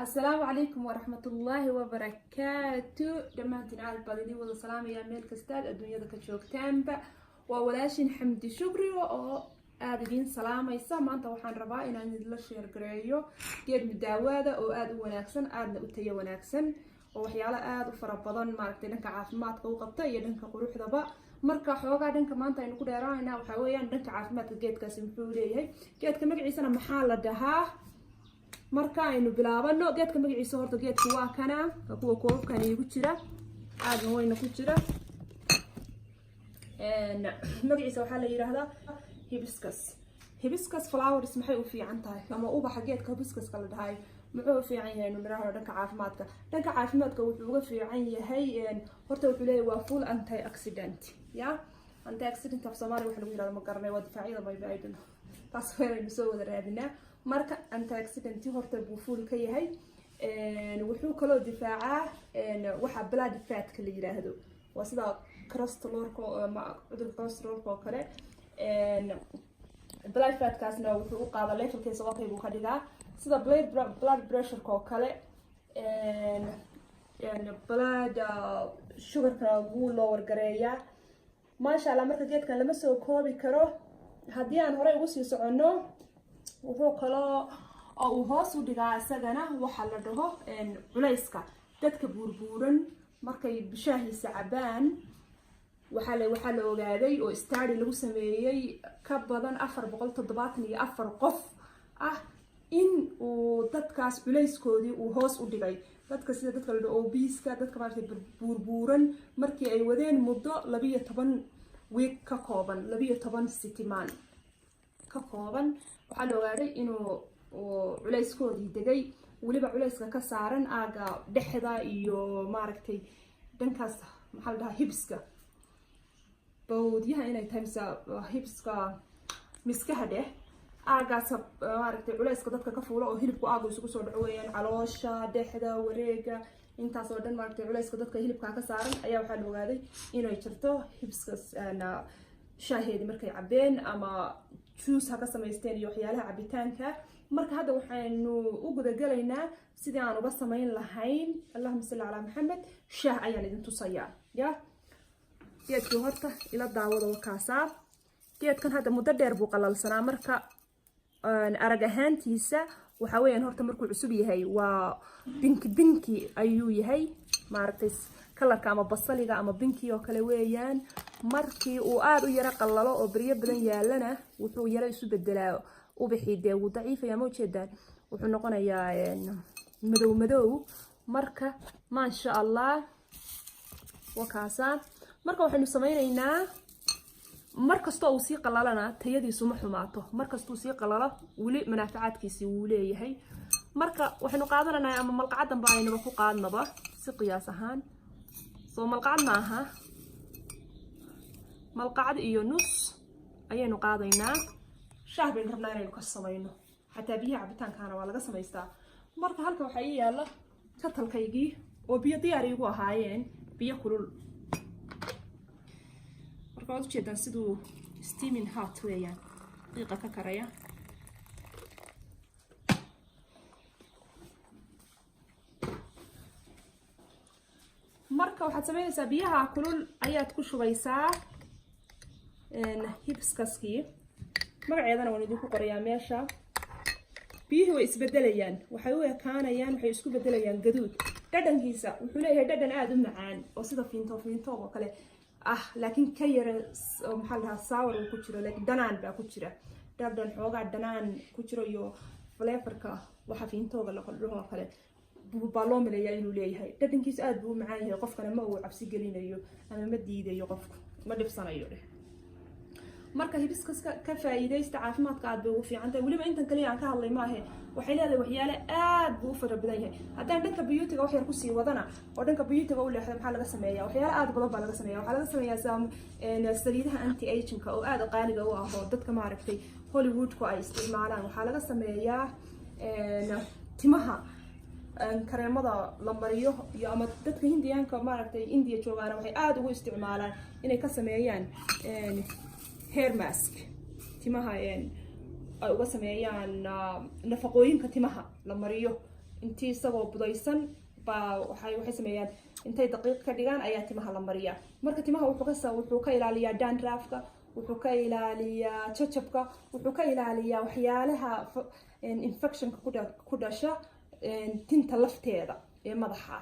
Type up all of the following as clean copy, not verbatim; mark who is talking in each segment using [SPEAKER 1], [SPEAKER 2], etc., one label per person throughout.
[SPEAKER 1] Asalaamu calaykum waraxmatullaahi wabarakaatu. Dhammaantiin aad baan idiin wada salaamayaa meel kastaad adduunyada ka joogtaanba. Waa walaashin Xamdi Shukri oo aada idiin salaamaysa. Maanta waxaan rabaa inaan idinla share gareeyo geed mudaawaada oo aada u wanaagsan, aadna u tayo wanaagsan, oo waxyaalo aada u fara badan maaragtay dhanka caafimaadka u qabta iyo dhanka quruxdaba. Marka xoogaa dhanka maanta aynu ku dheeraanayna waxaa weeyaan dhanka caafimaadka. Geedkaasi muxuu leeyahay? Geedka magaciisana maxaa la dhahaa? Marka aynu bilaabano geedka magaciisa, horta geedka waa kana, waa kuwa koobabkan iigu jira, aadna weyna ku jira. Magaciisa waxaa la yidhaahdaa hibiscus. Hibiscus flowers maxay u fiican tahay, ama ubaxa geedka hibiscuska la dhahay muxuu u fiican yahay? Nu niraahdo dhanka caafimaadka. Dhanka caafimaadka wuxuu uga fiican yahay, horta wuxuu leeyahay waa full antioxidant. Ya, antioxidant af Soomaaliya waxa lagu yirahdo ma garanay, waa difaacyada, maybe, I don't know, taas waynu soo wada raadinaa. Marka antioxidant horta buu full ka yahay. Wuxuu kaloo difaacaa waxa blood fatka la yiraahdo, waa sida cholesterolka, cudurka cholesterolka oo kale. Blood fatkaasna wuxuu u qaadaa levelkiisa okay buu ka dhigaa, sida blood pressureka oo kale, blood sugarka wuu lower gareeyaa, maasha Allah. Marka geedkan lama soo koobi karo. Haddii aan horey ugu sii soconno, wuxuu kaloo oo uu hoos u dhigaa isagana waxa la dhaho culayska. Dadka buurbuuran markay bishaahiisa cabaan, waxaa la ogaaday oo study lagu sameeyey ka badan 474 qof ah in uu dadkaas culayskoodii uu hoos u dhigay. Dadka sida dadka la dhaho obeseka, dadka maaragtay buurbuuran, markii ay wadeen muddo 12 week ka kooban, 12 sitimaan ka kooban, waxaa la ogaaday inuu culayskoodii degay, weliba culayska ka saaran aaga dhexda iyo maaragtay dhankaas, maxaa la dhahaa, hipska, bawdyaha inay tahay mise hipska, miskaha dheh, aagaas maaragtay culayska dadka ka fuulo oo hilibku aagu isugu soo dhaco weeyaan, caloosha dhexda wareega intaas oo dhan, maaragtay culayska dadka hilibkaa ka saaran ayaa waxaa la ogaaday inay jirto hibiscus shaaheedii markay cabeen ama juice ha ka samaysteen iyo waxyaalaha cabitaanka. Marka hadda waxaynu u gudagalaynaa sidii aan uga samayn lahayn, allahuma salli calaa Maxamed, shaah ayaan idin tusayaa. Ya, geedkii horta ila daawada, wakaasaa. Geedkan hadda muddo dheer buu qalalsanaa. Marka arag ahaantiisa waxaa weeyaan, horta markuu cusub yahay waa pinky, pinky ayuu yahay, maaragtay colorka ama basaliga ama pinky oo kale weeyaan. Markii uu aada u yaro qalalo oo beryo badan yaalana, wuxuu yaro isu bedelaa ubixii, dee wuu daciifaya, ma ujeedaan? Wuxuu noqonayaa madow madow. Marka maasha Allah, wakaasaa. Marka waxaynu sameyneynaa, mar kastoo uu sii qalalana tayadiisu ma xumaato, mar kastuu sii qalalo weli manaafacaadkiisii wuu leeyahay. Marka waxaynu qaadananaa ama malqacaddanba aynaba ku qaadnaba si qiyaas ahaan. Soo malqacad ma aha, malqacad iyo nus ayaynu qaadaynaa. Shaah baynu rabnaa inaynu ka samayno, xataa biyaha cabitaankaana waa laga samaystaa. Marka halka waxaa ii yaalla kettlekaygii oo biyo diyaar iigu ahaayeen, biyo kulul. Marka waad ujeedaan siduu steaming hot weeyaan, qiiqa ka karaya. Marka waxaad sameynaysaa, biyaha kulul ayaad ku shubaysaa hibiscuskii. Magaceedana waan idinku qorayaa meesha. Biyihii way isbedelayaan, waxay u ekaanayaan, waxay isku bedelayaan gaduud. Dhadhankiisa wuxuu leeyahay dhadhan aada u macaan oo sida fiinto fiinto oo kale ah, laakiin ka yara, maxaa la dhahaa, sour uu ku jiro, laakiin dhanaan baa ku jira, dhadhan xoogaa dhanaan ku jiro iyo flavorka waxa fiintooga la dhaho oo kale baa loo maleeyaa inuu leeyahay. Dhadhankiisu aada buu u macaan yahay, qofkana ma uu cabsi gelinayo ama ma diidayo, qofku ma dhibsanayo dheh. Marka hibiscuska ka faa'iidaysta, caafimaadka aad bay ugu fiican tahay. Weliba intan kaliya aan ka hadlay maahe, waxay leedahay waxyaale aad buu u fara badan yahay. Haddaan dhanka beautyga wax yar kusii wadana oo dhanka beautyga u leexdo, maxaa laga sameeyaa? Waxyaale aad badan baa laga sameeya. Waxaa laga sameeyaa saliidaha anti agingka oo aad qaaliga u ah oo dadka maaragtay Hollywoodku ay isticmaalaan. Waxaa laga sameeyaa timaha, kareemada la mariyo iyo ama dadka Hindiyaanka, maaragtay India joogaana, waxay aada ugu isticmaalaan inay ka sameeyaan hair mask, timaha ay uga sameeyaan nafaqooyinka timaha la mariyo. Intii isagoo budaysan baa waxay sameeyaan, intay daqiiq ka dhigaan ayaa timaha la mariyaa. Marka timaha wuxuu ka ilaaliyaa dandruffka, wuxuu ka ilaaliyaa jajabka, wuxuu ka ilaaliyaa waxyaalaha infectionka ku dhasha tinta lafteeda ee madaxa.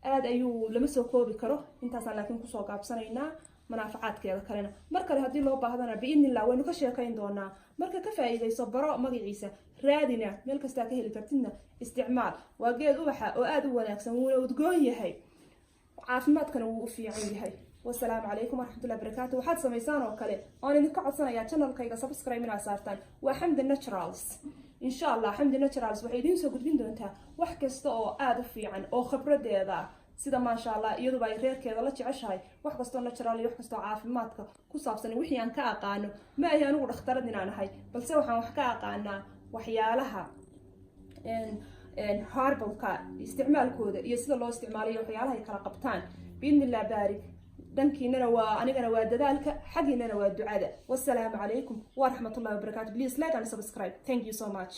[SPEAKER 1] Aada ayuu, lama soo koobi karo intaasaan, laakiin kusoo gaabsanaynaa. Manaafacaadkeeda kalena mar kale haddii loo baahdana, biidnillah, waynu ka sheekayn doonaa. Marka ka faa'iidayso, baro magaciisa, raadina, meel kastaa ka heli kartidna isticmaal. Waa geed ubaxa oo aada u wanaagsan, wuuna udgoon yahay, caafimaadkana wuu u fiican yahay. Wasalaamu calaykum waraxmatullahi barakaatu. Waxaad samaysaan oo kale oon idinka codsanayaa channelkayga subscribe inaad saartaan. Waa Xamdi Naturals. Insha Allah Xamdi Naturals waxay idiin soo gudbin doontaa wax kasta oo aada u fiican oo khibradeeda ah, sida, maasha Allah, iyaduba ay reerkeeda la jeceshahay wax kastoo natural iyo wax kastoo caafimaadka ku saabsan. Wixii aan ka aqaano, ma ahi anigu dhakhtarad inaan ahay, balse waxaan wax ka aqaanaa waxyaalaha herbalka isticmaalkooda iyo sida loo isticmaalayo, waxyaalaha ay kala qabtaan, biidni illah baari. Dhankiinana waa, anigana waa dadaalka, xaggiinana waa ducada. Wasalaamu calaykum waraxmatullahi wabarakatu. Please like and subscribe. Thank you so much.